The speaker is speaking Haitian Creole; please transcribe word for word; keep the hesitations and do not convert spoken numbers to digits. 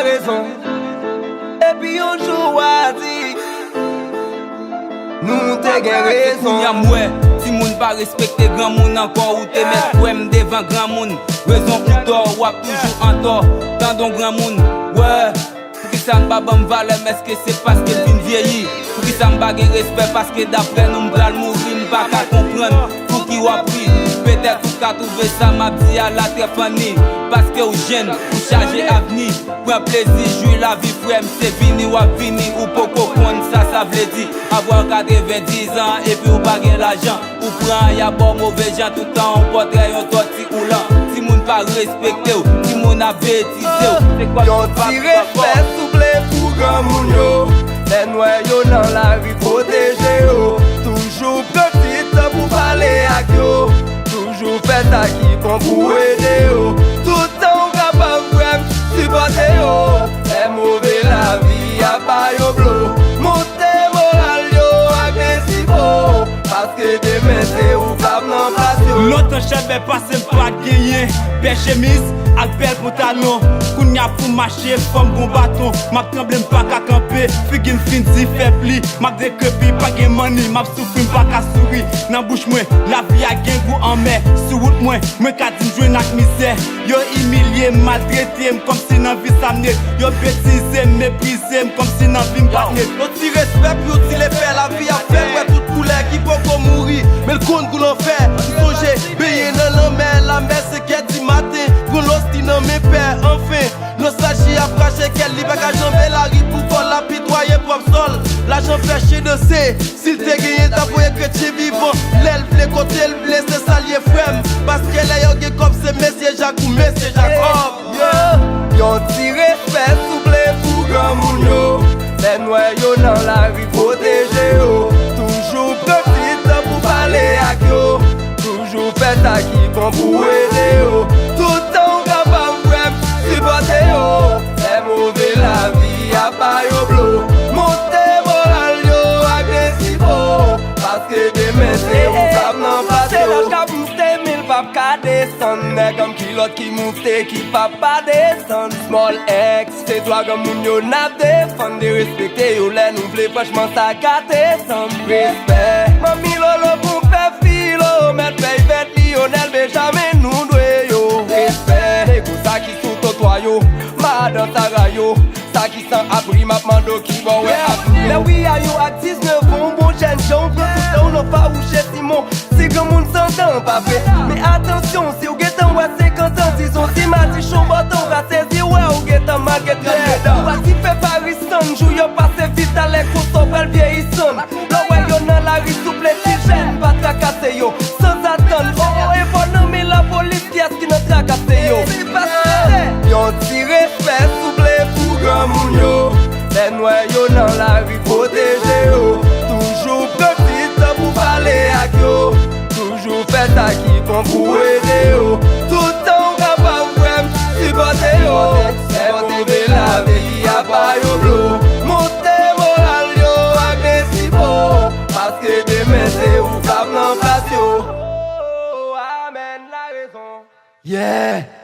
Rezon. Epi yon jou w a di, nou te gen rezon. Kounye a m wè, timoun pa respekte granmoun ankò, ou te mèt kwè m devan granmoun. Rezon pou tò, w ap toujou antò. Tande yon granmoun, wè. Poukisa n pa ban m valè m? Èske se paske m fin vyeyi? Poukisa m pa gen respè? Paske daprè nou m pral mouri, m pa ka konprann pou ki w ap ri. Petèt ou ka twouve sa m ap di a la trè funny. Paske w jenn, ou chaje avni. Pran plezi, jwi lavi frè m, se vini w ap vini, ou poko konn sa sa vle di. Avwa w katrevendiz an epi w pa gen lajan. Ou pran y ap ba w move jan, tout tan yon pòtrè yon tòti ou lan. Timoun pa respekte w, timoun ap betize w. Se kwa Yon ti respè souple pou granmoun yo. Lè n wè yo nan lari, pwoteje yo. Toujou pran ti tan pou pale ak yo. Toujou fè sa ki bon pou ede yo. Tout tan w kapab, frè m, sipòte yo. Lè move lavi a ba yo blo. Monte moral yo ak ensipo. Paske demen se ou k ap nan plas yo. Lontan chèlbè pase m pa genyen. Bèl chemiz ak bèl pantalon. Kounye a pou mache fò m gon baton. M ap tranble m pa ka kanpe. Figi m fin di fè pli. M ap dekrepi pa gen manni. M ap soufri m pa ka souri. Nan bouch mwen lavi a gen gou anmè. Sou wout mwen mwen ka di m jwenn ak mizè. Yo imilye m, maltrete m kòmsi nan vi sa m ye. Yo betize m, meprize m kòmsi nan vi m pa t nèt. Yon ti respè pou yon ti lepè, lavi ap fè m wè tout koulè ki poko mouri. Men l konn gou lanfè, m sonje benyen nan lanmè. Lamè senkè di maten, pran losti nan men pè, anfen. Nostalji ap rache kè l, li pa ka janbe lari pou kò l, apitwaye pwòp sòl. Lajan fè chen danse. Si l te genyen, t ap voye kretyen vivan. Lè l vle, kote l vle, se sa l ye, frè m. Paske lè yo gen kòb, se mesye Jak ou mesye Jakòb. Yeah. Yon ti respè souple pou granmoun yo. Lè n wè yo nan lari, pwoteje yo. Toujou pran ti tan pou pale ak yo. Toujou fè sa ki bon pou ede yo. Tout tan w kapab, frè m, sipòte yo. Lè move lavi a ba yo blo. Monte moral yo ak ensipo. Paske demen se ou k ap nan plas yo. Se laj k ap moute, men l p ap ka desann. Nèg an kilòt ki moute, ki p ap pa desann. Small X, se dwa granmoun yo n ap defann. Derespekte yo lè nou vle, franchman sa gate san m. Respè. Manmi Lolo, konpè Filo, mèt fè Ivèt, Lionel, Benjamin, nou dwe yo. Respè. Nego sa ki sou twotwa yo, madan Sara yo, sa ki san abri, m ap mande w ki bò w wè avni yo. Lè wi a yo ak diznèf an, yon bon jèn jan, ou pran tout tan w nan fawouche Simon. Se granmoun san tan pa vre. Men atansyon, si w gentan wè senkant an, dizon si madichon bò tan, w ka sezi wè ou gentan malgre trannde dan. Ou pa ti fè Paris tann, jou yo pase vit, talè konsa w pral vyeyi sann. Lè w wè yo nan lari, souple ti jèn, pa trakase yo sanzatann. O o, e fò nan men lapolis, kiyès ki nan trakase yo? Yon ti respè souple pou granmoun yo. Lè n wè yo nan lari, pwoteje yo. Toujou pran ti tan pou pale ak yo. Toujou fè sa ki bon pou ede yo. Tout tan w kapab, frè m, sipòte yo. Lè move lavi a ba yo blo. Monte moral yo ak ensipo. Paske demen se ou k ap nan plas yo. Amèn, la rezon. Yeah!